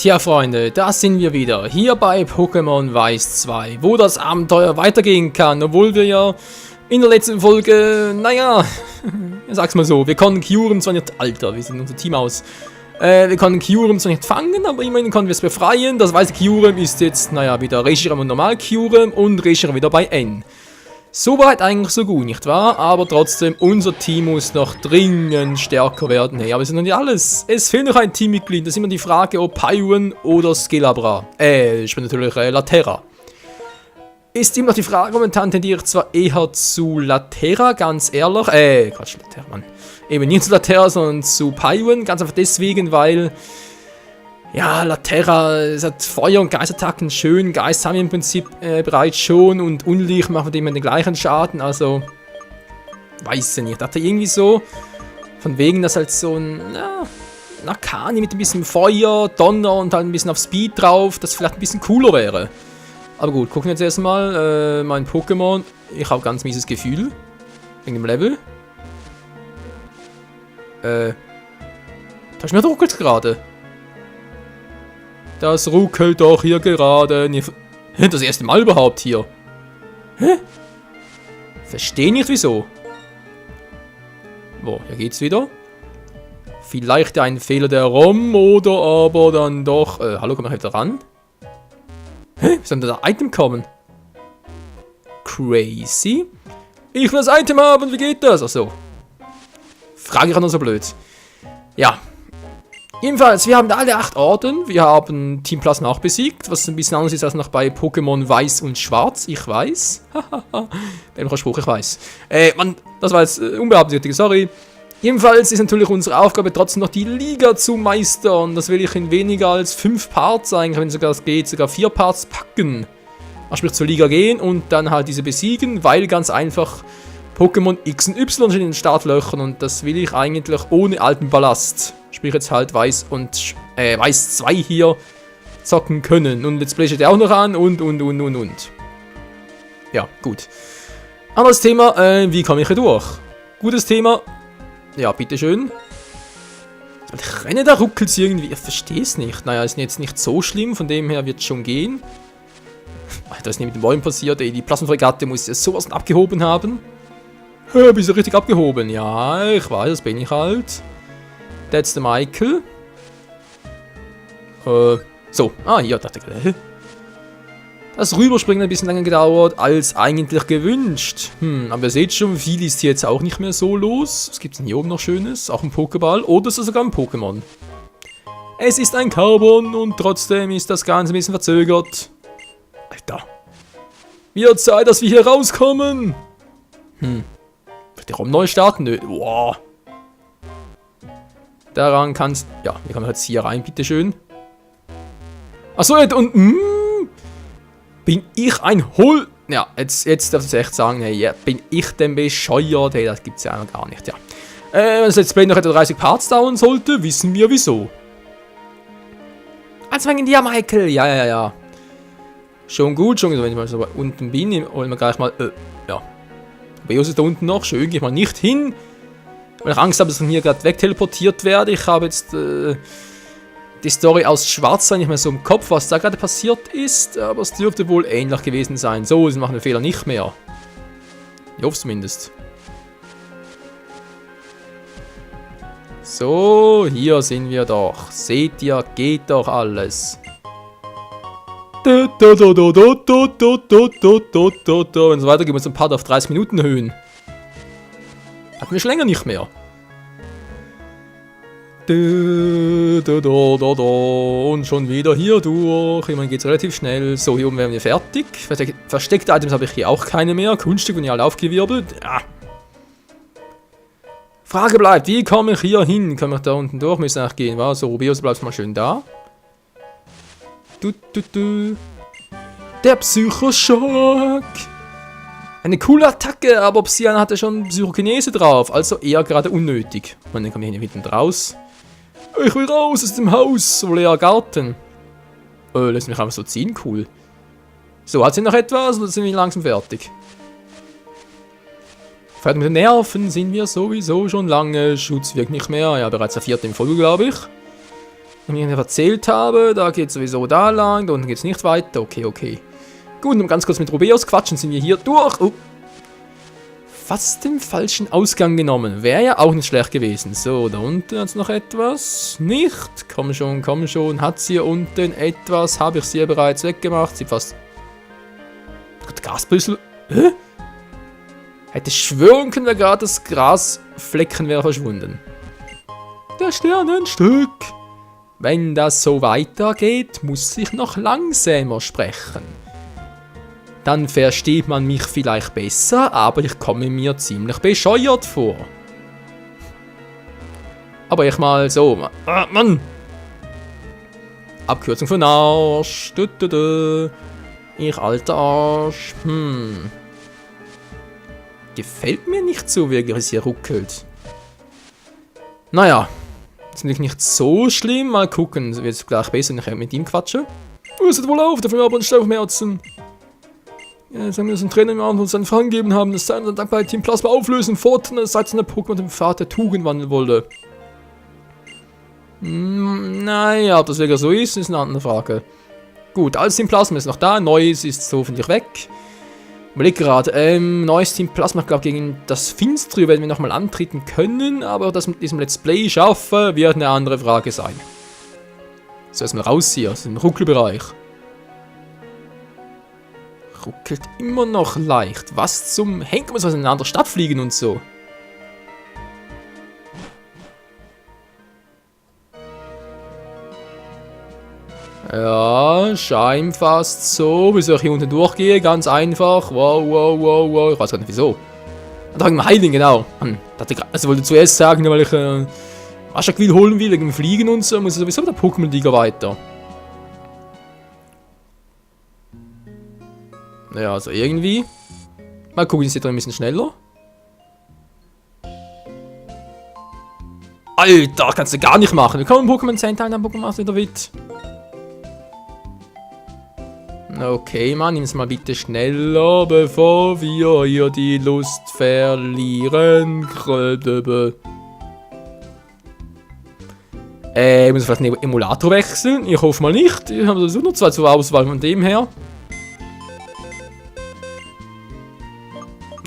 Tja, Freunde, da sind wir wieder, hier bei Pokémon Weiß 2, wo das Abenteuer weitergehen kann, obwohl wir ja in der letzten Folge, naja, ich sag's mal so, wir konnten Kyurem zwar nicht, Alter, wie sieht unser Team aus? Wir konnten Kyurem zwar nicht fangen, aber immerhin konnten wir es befreien. Das weiße Kyurem ist jetzt, naja, wieder Reshiram und Normal Kyurem und Reshiram wieder bei N. Soweit eigentlich so gut, nicht wahr? Aber trotzdem, unser Team muss noch dringend stärker werden. Hey, aber es ist noch nicht alles. Es fehlt noch ein Teammitglied. Da ist immer die Frage, ob Paiwan oder Skelabra. Ich bin natürlich Laterra. Ist immer noch die Frage, momentan tendiere ich zwar eher zu Laterra, ganz ehrlich. Quatsch, Laterra, Mann. Eben nicht zu Laterra, sondern zu Paiwan. Ganz einfach deswegen, weil... Ja, Laterra, es hat Feuer- und Geistattacken, schön. Geist haben wir im Prinzip bereits schon und Unlicht machen wir immer den gleichen Schaden, also weiß ich nicht. Ich dachte irgendwie so, von wegen, dass halt so ein Nakani mit ein bisschen Feuer, Donner und halt ein bisschen auf Speed drauf, das vielleicht ein bisschen cooler wäre. Aber gut, gucken wir jetzt erstmal mein Pokémon. Ich habe ganz mieses Gefühl wegen dem Level. Da ist mir ruckelt gerade. Das ruckelt doch hier gerade. Das erste Mal überhaupt hier. Hä? Verstehe nicht wieso. Boah, hier geht's wieder. Vielleicht ein Fehler der ROM oder aber dann doch... hallo, komm mal wieder ran. Hä? Wie soll denn das Item kommen? Crazy. Ich will das Item haben, wie geht das? Achso. Frage ich auch noch so blöd. Ja. Jedenfalls, wir haben alle 8 Orden. Wir haben Team Plasma auch besiegt, was ein bisschen anders ist als noch bei Pokémon Weiß und Schwarz. Ich weiß. Hahaha. Welcher Spruch, ich weiß. Mann, das war jetzt unbeabsichtigt, sorry. Jedenfalls ist natürlich unsere Aufgabe trotzdem noch die Liga zu meistern. Das will ich in weniger als 5 Parts eigentlich, wenn sogar das geht, sogar 4 Parts packen. Also sprich zur Liga gehen und dann halt diese besiegen, weil ganz einfach Pokémon X und Y sind in den Startlöchern und das will ich eigentlich ohne alten Ballast. Sprich jetzt halt Weiß und Weiß 2 hier zocken können. Und Let's Play steht ja auch noch an und. Ja, gut. Anderes Thema, wie komme ich hier durch? Gutes Thema. Ja, bitteschön. Ich renne, da ruckelt es irgendwie. Ich verstehe es nicht. Naja, ist jetzt nicht so schlimm, von dem her wird es schon gehen. Alter, was ist nicht mit den Bäumen passiert? Ey, die Plasmafregatte muss ja sowas abgehoben haben. Bist du richtig abgehoben? Ja, ich weiß, das bin ich halt. That's the Michael. So. Hier, dachte ich. Das Rüberspringen hat ein bisschen länger gedauert, als eigentlich gewünscht. Aber ihr seht schon, viel ist hier jetzt auch nicht mehr so los. Was gibt es denn hier oben noch Schönes? Auch ein Pokéball oder ist das sogar ein Pokémon? Es ist ein Carbon und trotzdem ist das Ganze ein bisschen verzögert. Alter. Wird Zeit, dass wir hier rauskommen. Wird der Raum neu starten? Nö. Wow. Daran kannst... Ja, wir kommen jetzt hier rein, bitteschön. Achso, und... bin ich ein Hol... Ja, jetzt darf ich echt sagen, hey, yeah, bin ich denn bescheuert? Hey, das gibt's ja noch gar nicht, ja. Wenn das Let's Play noch etwa 30 Parts dauern sollte, wissen wir wieso. Als wegen dir, Michael. Ja. Schon gut, wenn ich mal so unten bin, holen wir gleich mal... ja. Beos ist da unten noch, schön, gehe ich mal nicht hin. Weil ich Angst habe, dass ich hier gerade wegteleportiert werde. Ich habe jetzt die Story aus Schwarz nicht mehr so im Kopf, was da gerade passiert ist. Aber es dürfte wohl ähnlich gewesen sein. So, sie machen den Fehler nicht mehr. Ich hoffe es zumindest. So, hier sind wir doch. Seht ihr, geht doch alles. Wenn es weitergeht, muss ein Part auf 30 Minuten erhöhen. Hatten wir schon länger nicht mehr. Und schon wieder hier durch. Immerhin geht es relativ schnell. So, hier oben wären wir fertig. Versteckte Items habe ich hier auch keine mehr. Kunststück und ja alle aufgewirbelt. Ja. Frage bleibt, wie komme ich hier hin? Kann ich da unten durch? Müssen eigentlich gehen, wa? So, Rubeus bleibt mal schön da. Der Psychoschock. Eine coole Attacke, aber Psyan hatte schon Psychokinese drauf, also eher gerade unnötig. Und dann komme ich hier hinten raus. Ich will raus aus dem Haus, so leer Garten. Lass mich einfach so ziehen, cool. So, hat sie noch etwas oder sind wir langsam fertig? Fertig mit den Nerven sind wir sowieso schon lange. Schutz wirkt nicht mehr, ja bereits der 4. in Folge, glaube ich. Und ich erzählt habe, da geht sowieso da lang, da unten geht es nicht weiter. Okay, okay. Gut, um ganz kurz mit Rubeus quatschen, sind wir hier durch. Oh. Fast den falschen Ausgang genommen. Wäre ja auch nicht schlecht gewesen. So, da unten hat es noch etwas. Nicht. Komm schon, komm schon. Hat es hier unten etwas? Habe ich sie ja bereits weggemacht. Sieht fast... Grasbüssel. Hä? Hätte schwören können, weil gerade das Grasflecken wäre verschwunden. Der Sternenstück. Wenn das so weitergeht, muss ich noch langsamer sprechen. Dann versteht man mich vielleicht besser, aber ich komme mir ziemlich bescheuert vor. Aber ich mal so... Mann! Abkürzung von Arsch. Ich alter Arsch. Gefällt mir nicht so, wie es hier ruckelt. Naja. Ist natürlich nicht so schlimm. Mal gucken. Wird es gleich besser, wenn ich mit ihm quatsche. Hört wohl auf, dafür aber ein Schmerzen. Ja, sagen wir, dass ein Trainer im Abend uns einen Fragen gegeben haben, dass sein Dank bei Team Plasma auflösen, fortan seit seiner Pokémon dem Pfad der Tugend wandeln wollte. Naja, ob das wirklich so ist eine andere Frage. Gut, altes Team Plasma ist noch da, neues ist hoffentlich weg. Überleg gerade, neues Team Plasma, ich glaube, gegen das Finstre werden wir nochmal antreten können, aber das mit diesem Let's Play schaffen, wird eine andere Frage sein. So, erstmal raus hier, aus dem Ruckelbereich. Ruckelt immer noch leicht. Was zum Henker muss man in eine andere Stadt fliegen und so. Ja, scheint fast so, bis ich hier unten durchgehe, ganz einfach. Wow, wow, wow, wow. Ich weiß gar nicht wieso. Da wegen dem Heiling, genau. Also wollte zuerst sagen, weil ich Wascherquill holen will, wegen dem Fliegen und so, muss ich sowieso mit der Pokémon-Liga weiter. Ja, also irgendwie. Mal gucken, ist hier ein bisschen schneller. Alter, kannst du gar nicht machen. Wir kommen Pokémon Center ein, dann Pokémon wieder mit. Okay, Mann, nimm es mal bitte schneller, bevor wir hier die Lust verlieren. Ich muss vielleicht einen Emulator wechseln. Ich hoffe mal nicht. Ich habe sowieso noch 2 zur Auswahl von dem her.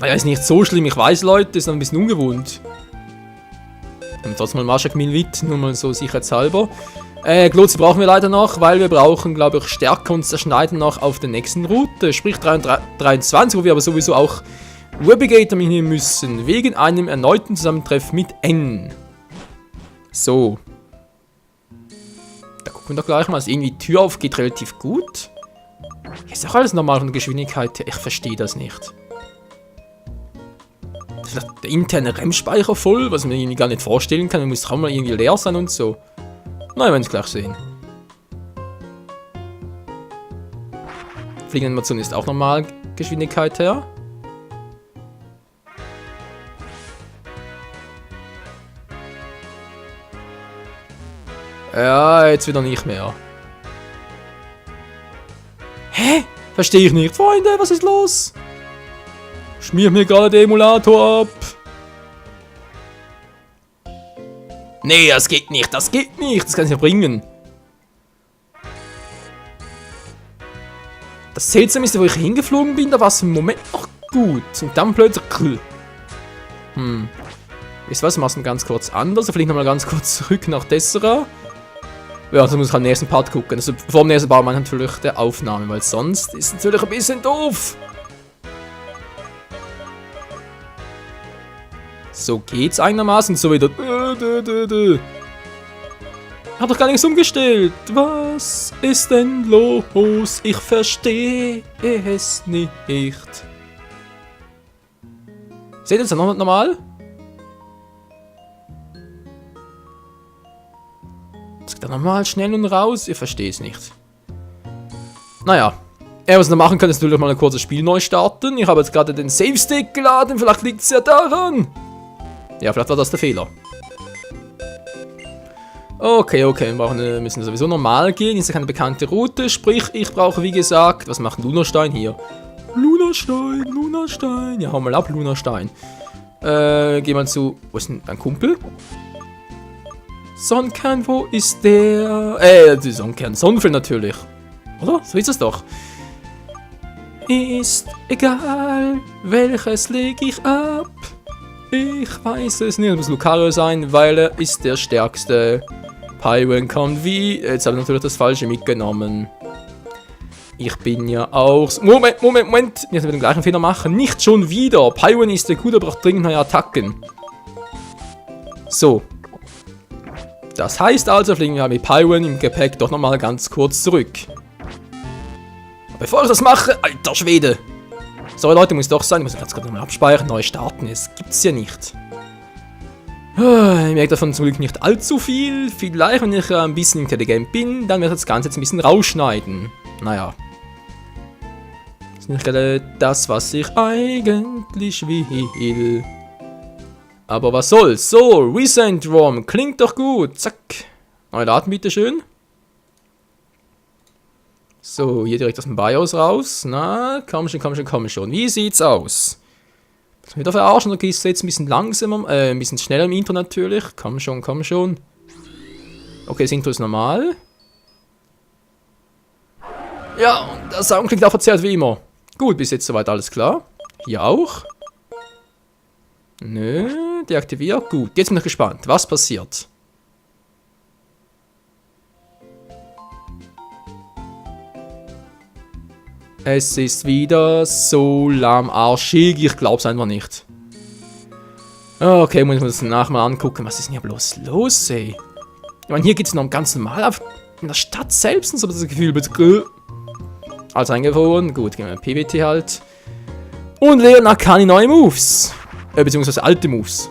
Naja, ist nicht so schlimm. Ich weiß, Leute, ist noch ein bisschen ungewohnt. Und trotzdem mal Maschakmil mit, nur mal so sicherheitshalber. Glotze brauchen wir leider noch, weil wir brauchen, glaube ich, Stärke und Zerschneiden noch auf der nächsten Route. Sprich 23, wo wir aber sowieso auch Webigator mitnehmen müssen. Wegen einem erneuten Zusammentreffen mit N. So. Da gucken wir doch gleich mal. Also irgendwie die Tür auf geht relativ gut. Ist auch alles normal von der Geschwindigkeit her. Ich verstehe das nicht. Ist vielleicht der interne RAM-Speicher voll, was man irgendwie gar nicht vorstellen kann. Man muss auch mal irgendwie leer sein und so. Na, wir werden es gleich sehen. Fliegenanimation ist auch normal Geschwindigkeit her. Ja, jetzt wieder nicht mehr. Hä? Verstehe ich nicht. Freunde, was ist los? Schmier mir gerade den Emulator ab. Nee, das geht nicht, das geht nicht. Das kann ich nicht bringen. Das Seltsame ist, wo ich hingeflogen bin, da war es im Moment noch gut. Und dann plötzlich... Wisst ihr was, wir machen es ganz kurz anders. Ich fliege nochmal ganz kurz zurück nach Tessera. Ja, also muss ich am nächsten Part gucken. Also vor dem nächsten Part meine ich natürlich der Aufnahme, weil sonst ist es natürlich ein bisschen doof. So geht's einigermaßen. So wieder... Hab doch gar nichts umgestellt. Was ist denn los? Ich verstehe es nicht. Seht ihr das noch normal? Das geht dann nochmal schnell und raus. Ich verstehe es nicht. Naja. Was wir machen können, ist natürlich mal ein kurzes Spiel neu starten. Ich habe jetzt gerade den Save-Stick geladen. Vielleicht liegt es ja daran. Ja, vielleicht war das der Fehler. Okay, wir müssen sowieso normal gehen. Ist ja keine bekannte Route. Sprich, ich brauche, wie gesagt, was macht Lunastein hier? Lunastein. Ja, hau mal ab, Lunastein. Geh mal zu... Wo ist denn dein Kumpel? Sonnenkern, wo ist der? Die Sonnenkern, Sonnenfeld natürlich. Oder? So ist es doch. Ist egal, welches leg ich ab. Ich weiß es nicht, es muss Lucario sein, weil er ist der Stärkste. Pyron kommt wie... Jetzt habe ich natürlich das Falsche mitgenommen. Ich bin ja auch... Moment! Nicht mit dem gleichen Fehler machen. Nicht schon wieder! Pyron ist der Gute, braucht dringend neue Attacken. So. Das heißt also, fliegen wir mit Pyron im Gepäck doch nochmal ganz kurz zurück. Bevor ich das mache... Alter Schwede! Sorry Leute, muss doch sein. Ich muss ganz kurz nochmal abspeichern, neu starten. Es gibt's ja nicht. Ich merke davon zum Glück nicht allzu viel. Vielleicht, wenn ich ein bisschen intelligent bin, dann werde ich das Ganze jetzt ein bisschen rausschneiden. Naja. Das ist nicht gerade das, was ich eigentlich will. Aber was soll's? So, Recent ROM. Klingt doch gut. Zack. Neue Daten, bitteschön. So, hier direkt aus dem BIOS raus. Na, komm schon. Wie sieht's aus? Das wieder verarschen, oder gehst du jetzt ein bisschen langsamer, ein bisschen schneller im Intro natürlich. Komm schon. Okay, das Intro ist normal. Ja, und der Sound klingt auch verzerrt wie immer. Gut, bis jetzt soweit alles klar. Hier auch. Nö, deaktiviert. Gut, jetzt bin ich gespannt. Was passiert? Es ist wieder so lahmarschig, ich glaub's einfach nicht. Okay, muss ich mir das nachher mal angucken. Was ist denn hier bloß los, ey? Ich meine, hier geht's noch ganz normal auf. In der Stadt selbst und so das Gefühl, alles eingefroren. Gut, gehen wir PBT halt. Und Leonard kann die neue Moves. Beziehungsweise alte Moves.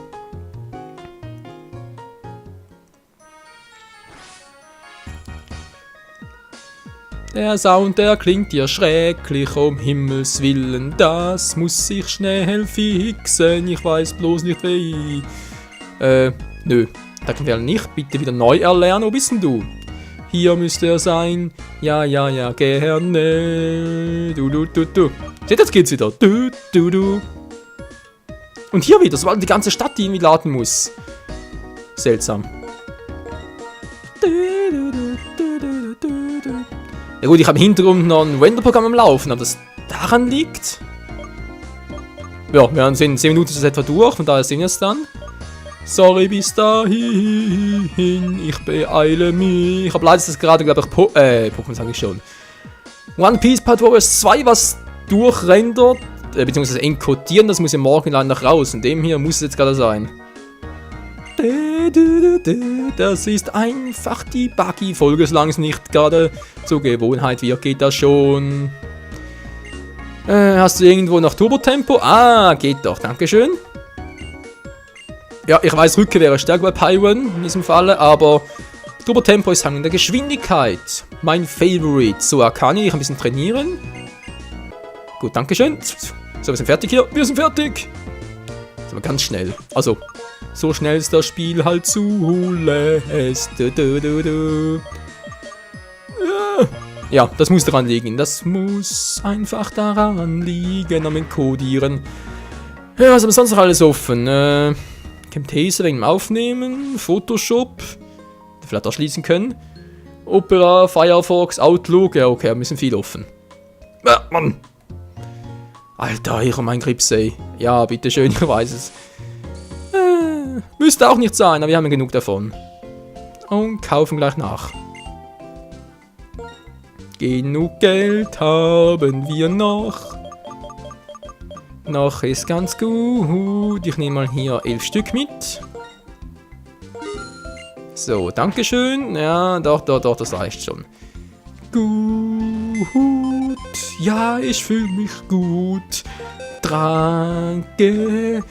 Der Sound, der klingt ja schrecklich, um Himmels Willen, das muss ich schnell fixen, ich weiß bloß nicht wie. Nö, da können wir nicht, bitte wieder neu erlernen, wo bist denn du? Hier müsste er sein, ja, gerne, du. Seht, jetzt geht's wieder, du. Und hier wieder, sobald die ganze Stadt die irgendwie laden muss. Seltsam. Ja gut, ich habe im Hintergrund noch ein Renderprogramm am Laufen, ob das daran liegt? Ja, wir haben 10 Minuten ist das etwa durch, von daher sehen wir es dann. Sorry, bis dahin, ich beeile mich. Ich habe leider das gerade, glaube ich, Pokémon sage ich schon. One Piece Part Warriors 2, was durchrendert, beziehungsweise encodieren, das muss ja morgen leider noch raus. Und dem hier muss es jetzt gerade sein. Das ist einfach die Buggy-Folge, solange es nicht gerade zur Gewohnheit wird, geht das schon. Hast du irgendwo noch Turbo-Tempo? Ah, geht doch, dankeschön. Ja, ich weiß, Rücke wäre stärker bei Pyron in diesem Falle, aber Turbo-Tempo ist Hang in der Geschwindigkeit. Mein Favorite. So, Akani, ich ein bisschen trainieren. Gut, dankeschön. So, wir sind fertig hier. Wir sind fertig. Das ist aber ganz schnell. Also, so schnell ist das Spiel halt zulässt. Ja, das muss daran liegen. Das muss einfach daran liegen, am Encodieren. Ja, was haben wir sonst noch alles offen? Camtasia wegen dem Aufnehmen, Photoshop, vielleicht auch schließen können. Opera, Firefox, Outlook, ja okay, wir müssen viel offen. Mann! Alter, hier kommt mein Grips, ey. Ja, bitteschön, ich weiß es. Müsste auch nicht sein, aber wir haben ja genug davon. Und kaufen gleich nach. Genug Geld haben wir noch. Noch ist ganz gut. Ich nehme mal hier 11 Stück mit. So, dankeschön. Ja, doch, das reicht schon. Gut. Ja, ich fühle mich gut. Trage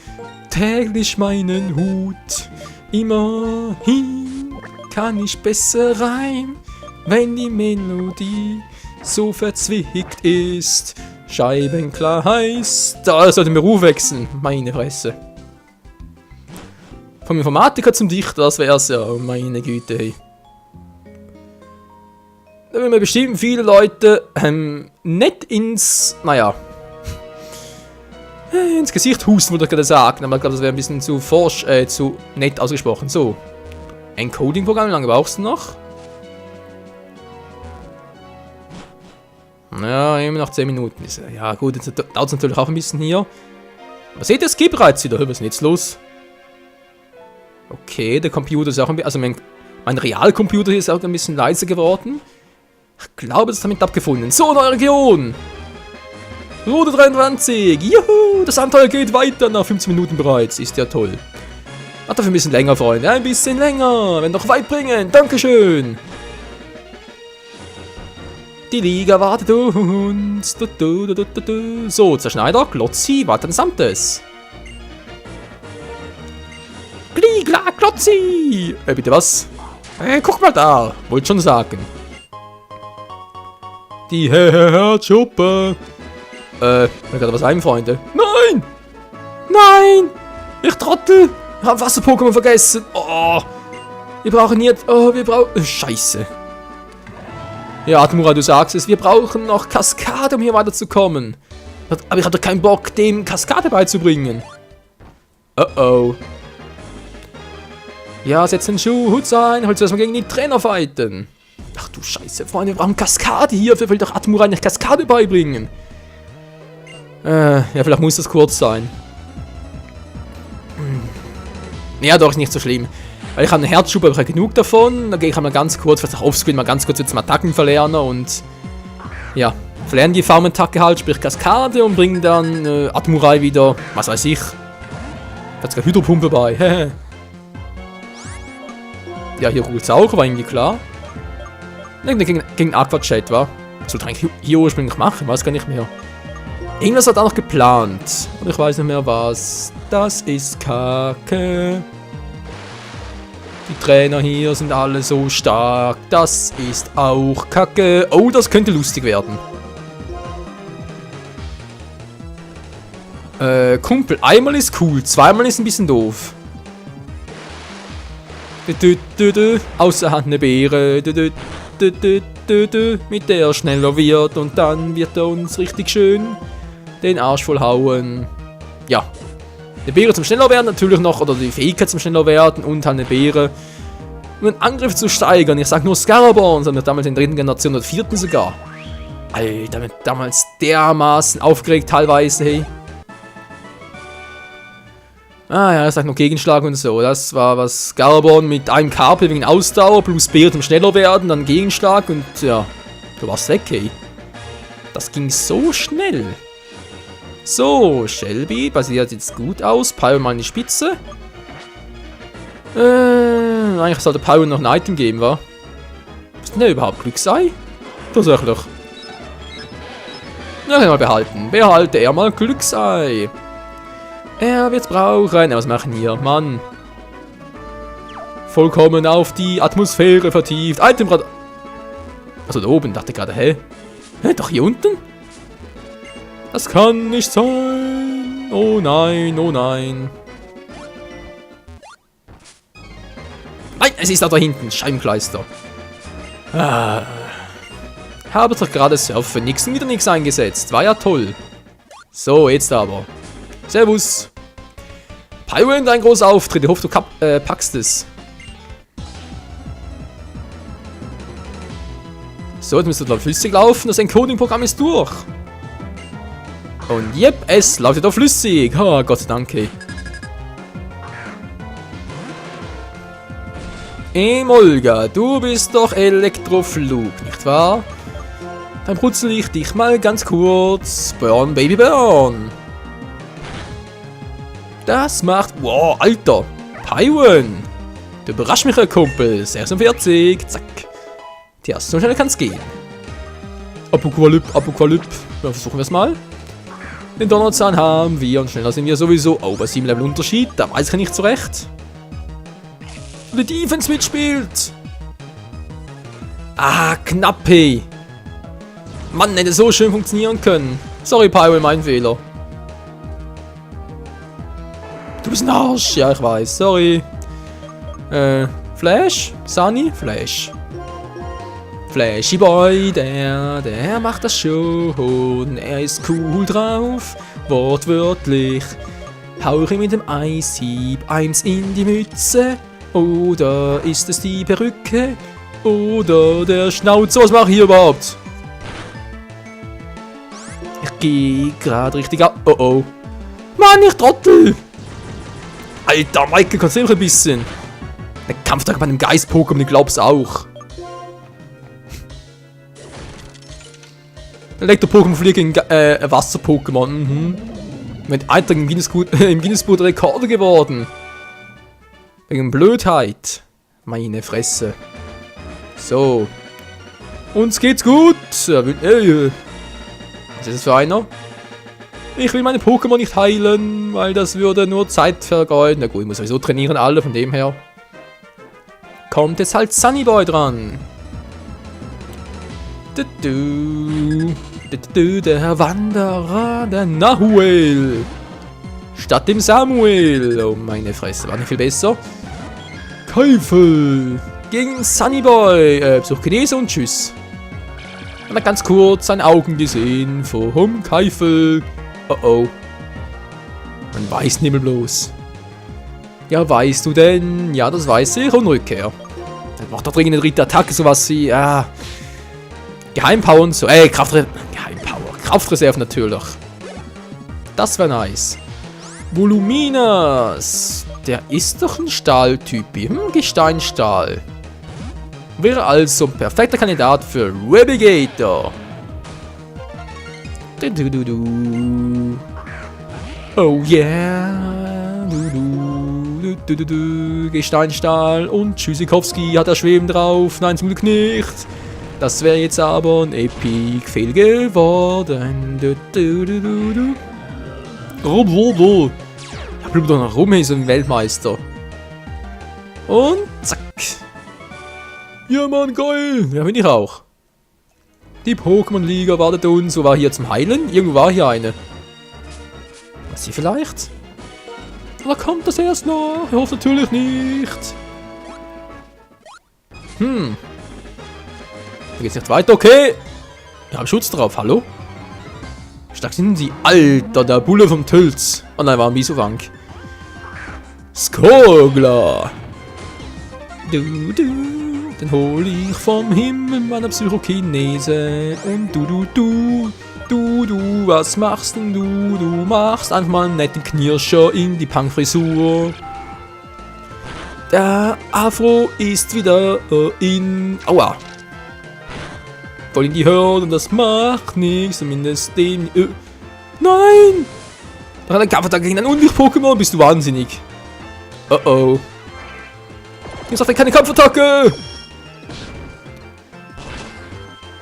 täglich meinen Hut. Immerhin kann ich besser reimen, wenn die Melodie so verzwickt ist. Scheibenklar heißt, da sollte den Beruf wechseln. Meine Fresse. Vom Informatiker zum Dichter, das wär's ja. Meine Güte, hey. Da werden mir bestimmt viele Leute nicht ins, naja, ins Gesicht husten, würde ich gerade sagen. Aber ich glaube, das wäre ein bisschen zu forsch, zu nett ausgesprochen. So. Encoding-Programm, wie lange brauchst du noch? Ja, immer noch 10 Minuten. Ja gut, jetzt dauert es natürlich auch ein bisschen hier. Aber seht ihr, es geht bereits wieder. Was ist denn jetzt los? Okay, der Computer ist auch ein bisschen... Also mein Realcomputer hier ist auch ein bisschen leiser geworden. Ich glaube, das ist damit abgefunden. So, neue Region! Route 23! Juhu! Das Abenteuer geht weiter nach 15 Minuten bereits. Ist ja toll. Ach, dafür ein bisschen länger, Freunde. Ein bisschen länger. Wenn noch weit bringen. Dankeschön. Die Liga wartet uns. So, Zerschneider, Glotzi, was Samtes. Gligla, Glotzi! Bitte was? Guck mal da. Wollte schon sagen. Die Herzschuppe. Mir gerade was ein, Freunde. Nein! Nein! Ich Trottel! Ich hab Wasser-Pokémon vergessen. Oh! Wir brauchen jetzt... Oh, wir brauchen... Scheiße. Ja, Admura, du sagst es. Wir brauchen noch Kaskade, um hier weiterzukommen. Aber ich hab doch keinen Bock, dem Kaskade beizubringen. Oh. Ja, setz den Schuh, Hut sein. Halt zuerst mal gegen die Trainer fighten. Ach du Scheiße, Freunde. Wir brauchen Kaskade hier. Wer will doch Admura nicht Kaskade beibringen? Ja, vielleicht muss das kurz sein. Ja, doch, nicht so schlimm. Weil ich habe eine Herzschub, aber ich habe genug davon. Dann gehe ich einmal ganz kurz, vielleicht auch offscreen, mal ganz kurz jetzt mal Attacken verlernen und... Ja, verlernen die Farm-Attacke halt, sprich Kaskade und bringen dann Admurai wieder, was weiß ich. Da hat sogar Hydropumpe bei, ja, hier ruht es auch, war irgendwie klar. Gegen Aqua-Chat, wa? Was sollte ich hier ursprünglich machen? Weiß gar nicht mehr. Irgendwas hat er noch geplant. Und ich weiß nicht mehr was. Das ist Kacke. Die Trainer hier sind alle so stark. Das ist auch Kacke. Oh, das könnte lustig werden. Kumpel, einmal ist cool, zweimal ist ein bisschen doof. Außerhand eine Beere. Mit der er schneller wird und dann wird er uns richtig schön den Arsch voll hauen. Ja. Eine Beere zum schneller werden natürlich noch, oder die Fähigkeit zum schneller werden und halt eine Beere, um den Angriff zu steigern. Ich sag nur Scaraborn, sondern damals in der dritten Generation oder vierten sogar. Alter, mit damals dermaßen aufgeregt teilweise, hey. Ah ja, ich sag noch Gegenschlag und so. Das war was Scaraborn mit einem KP wegen Ausdauer, plus Beere zum schneller werden, dann Gegenschlag und ja, du warst weg, hey. Das ging so schnell. So, Shelby basiert jetzt gut aus. Pyro mal in die Spitze. Eigentlich sollte Pyro noch ein Item geben, wa? Was ist denn der überhaupt? Glücksei? Tatsächlich. Ja, kann ich mal behalten. Behalte er mal Glücksei. Er wird's brauchen. Was machen hier? Mann. Vollkommen auf die Atmosphäre vertieft. Itemrad. Also da oben. Dachte gerade, hä? Doch hier unten? Das kann nicht sein. Oh nein, oh nein. Nein, es ist da hinten. Scheibenkleister. Habe doch gerade Surf für nix und wieder nichts eingesetzt. War ja toll. So, jetzt aber. Servus. Pyro, ein großer Auftritt. Ich hoffe, du packst es. So, jetzt müsste da flüssig laufen. Das Encoding-Programm ist durch. Und yep, es läuft wieder flüssig. Oh, Gott sei Dank. Emolga, du bist doch Elektroflug, nicht wahr? Dann brutzel ich dich mal ganz kurz. Burn, Baby, burn. Das macht... Wow, Alter. Pyron. Du überraschst mich, Kumpel. 46. Zack. Tja, so schnell kann's gehen. Apokalypse. Ja, versuchen wir es mal. Den Donnerzahn haben wir und schneller sind wir sowieso. Oh, bei 7 Level Unterschied. Da weiß ich nicht so recht. Die Defense mitspielt. Ah, knapp, hey. Mann, hätte so schön funktionieren können. Sorry, Pyro, mein Fehler. Du bist ein Arsch. Ja, ich weiß. Sorry. Flash? Sunny? Flash. Flashy Boy, der macht das schon. Er ist cool drauf. Wortwörtlich. Hau ihm mit dem Eishieb eins in die Mütze. Oder ist es die Perücke? Oder der Schnauzer? Was mache ich hier überhaupt? Ich gehe gerade richtig ab. Oh oh. Mann, ich Trottel! Alter, Michael, kannst du noch ein bisschen? Der Kampftag bei einem Geist-Pokémon, ich glaub's auch. Elektro-Pokémon fliegen gegen Wasser-Pokémon. Mhm. Mit Eintrag im Guinness-Buch der Rekorde geworden. Wegen Blödheit. Meine Fresse. So. Uns geht's gut. Was ist das für einer? Ich will meine Pokémon nicht heilen, weil das würde nur Zeit vergeuden. Na gut, ich muss sowieso trainieren, alle, von dem her. Kommt jetzt halt Sunnyboy dran. Der Wanderer, der Nahuel. Statt dem Samuel. Oh, meine Fresse, war nicht viel besser. Keifel gegen Sunnyboy. Psychokinese und tschüss. Man hat ganz kurz seine Augen gesehen vom Keifel. Oh oh. Man weiß nicht mehr bloß. Ja, weißt du denn? Ja, das weiß ich. Und Rückkehr. Dann macht doch dringend eine dritte Attacke, sowas wie, Geheimpower und so. Kraftreserve natürlich. Das wäre nice. Voluminas. Der ist doch ein Stahltypi. Gesteinstahl. Wäre also ein perfekter Kandidat für Rebigator. Oh yeah. Gesteinstahl und Tschüssikowski hat er Schweben drauf. Nein, zum Glück nicht. Das wäre jetzt aber ein Epic Fail geworden. Ja, bleib doch noch rum, hier so ein Weltmeister. Und zack. Ja, Mann, geil. Ja, bin ich auch. Die Pokémon-Liga wartet uns. Wo war hier zum Heilen? Irgendwo war hier eine. Was hier vielleicht? Oder kommt das erst noch? Ich hoffe natürlich nicht. Da geht's nicht weiter. Okay. Wir haben Schutz drauf. Hallo? Stark sind sie. Alter, der Bulle vom Tölz. Oh nein, war ein Bisofang. Skogler. Den hol ich vom Himmel meiner Psychokinese. Und du, was machst denn du? Du machst einfach mal einen netten Knirscher in die Punkfrisur. Der Afro ist wieder in... Aua. Voll in die Hörde und das macht nichts. Zumindest den... Nein! Da hat ein Kampfattacke gegen ein Unlicht-Pokémon. Bist du wahnsinnig? Oh oh. Jetzt hat er keine Kampfattacke!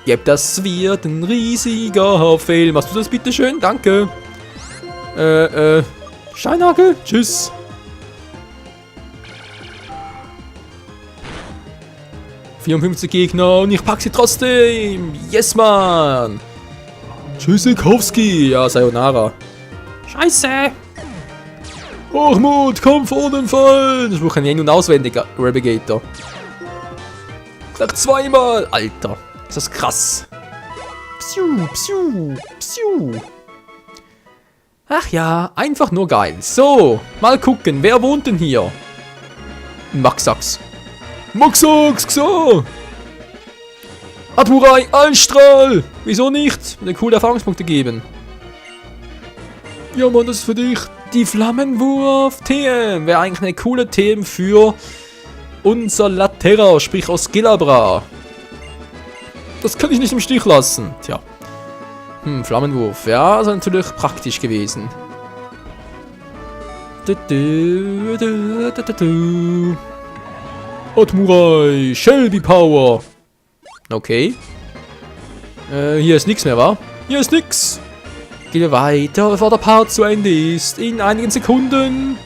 Yep, das wird ein riesiger Fail. Machst du das bitte schön? Danke. Steinhagel? Tschüss. ...54 Gegner und ich pack sie trotzdem. Yes, man. Tschüssikowski. Ja, Sayonara. Scheiße. Hochmut, komm vor den Fall. Das brauche ich in- und auswendig, Rebigator. Sag zweimal. Alter. Ist das krass. Psiu, psiu, psiu. Ach ja, einfach nur geil. So, mal gucken, wer wohnt denn hier? Maxax. Maxax, so. Apurai, Einstrahl. Wieso nicht? Mir coole Erfahrungspunkte geben. Ja, Mann, das ist für dich. Die Flammenwurf-TM. Wäre eigentlich eine coole TM für unser Laterra, sprich aus Gilabra. Das kann ich nicht im Stich lassen. Tja. Flammenwurf. Ja, das ist natürlich praktisch gewesen. Otmurai, Shelby Power. Okay. Hier ist nichts mehr, wa? Hier ist nix. Gehen wir weiter, bevor der Part zu Ende ist. In einigen Sekunden.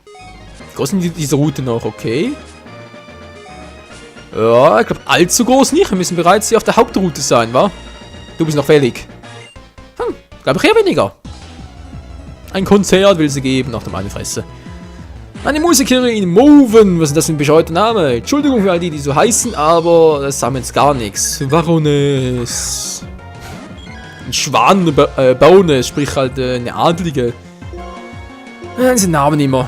Wie groß sind diese Route noch? Okay. Ja, ich glaube, allzu groß nicht. Wir müssen bereits hier auf der Hauptroute sein, wa? Du bist noch fällig. Glaube ich eher weniger. Ein Konzert will sie geben, nach der meine Fresse. Eine Musikerin, Moven. Was ist das für ein bescheuerter Name? Entschuldigung für all die, die so heißen, aber das sagen wir jetzt gar nichts. Baroness. Ein Schwan, Baroness, sprich halt eine Adlige. Diese Namen immer.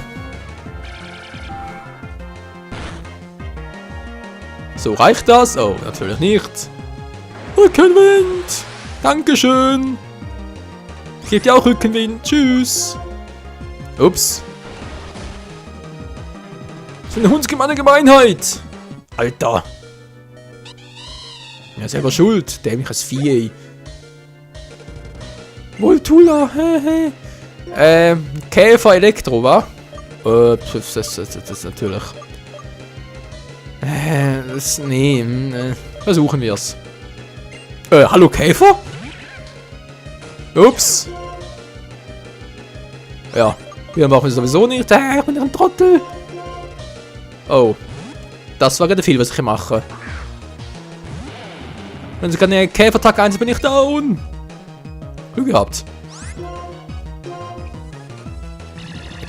So, reicht das? Oh, natürlich nicht. Rückenwind! Dankeschön! Ich gebe dir auch Rückenwind. Tschüss! Ups. So eine hundsgemeine Gemeinheit! Alter! Ja, selber schuld. Dämliches Vieh, ey. Voltula, Käfer Elektro, wa? Das ist natürlich. Versuchen wir's. Hallo Käfer? Ups. Ja, wir machen es sowieso nicht. Ich bin ein Trottel. Oh. Das war gerade viel, was ich hier mache. Wenn sie keine Käferattacke einsetzen, bin ich down. Glück gehabt.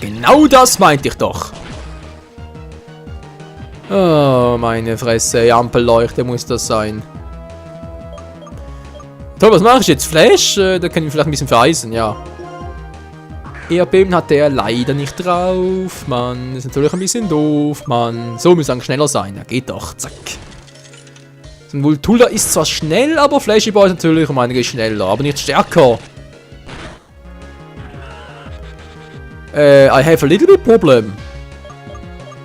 Genau das meinte ich doch. Oh, meine Fresse. Ampelleuchte muss das sein. Toll, was mache ich jetzt? Flash? Da kann ich vielleicht ein bisschen vereisen, ja. Erdbeben hat der leider nicht drauf. Mann, ist natürlich ein bisschen doof, Mann. So muss er schneller sein. Ja, geht doch. Zack. So ein Voltula ist zwar schnell, aber Flashy Boy ist natürlich um einiges schneller, aber nicht stärker. I have a little bit problem.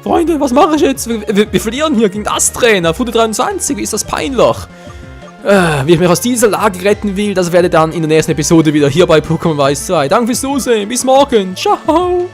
Freunde, was mache ich jetzt? Wir verlieren hier gegen das Trainer. Fude 23, ist das peinlich. Wie ich mich aus dieser Lage retten will, das werde dann in der nächsten Episode wieder hier bei Pokémon Weiß 2. Danke fürs Zusehen, bis morgen. Ciao.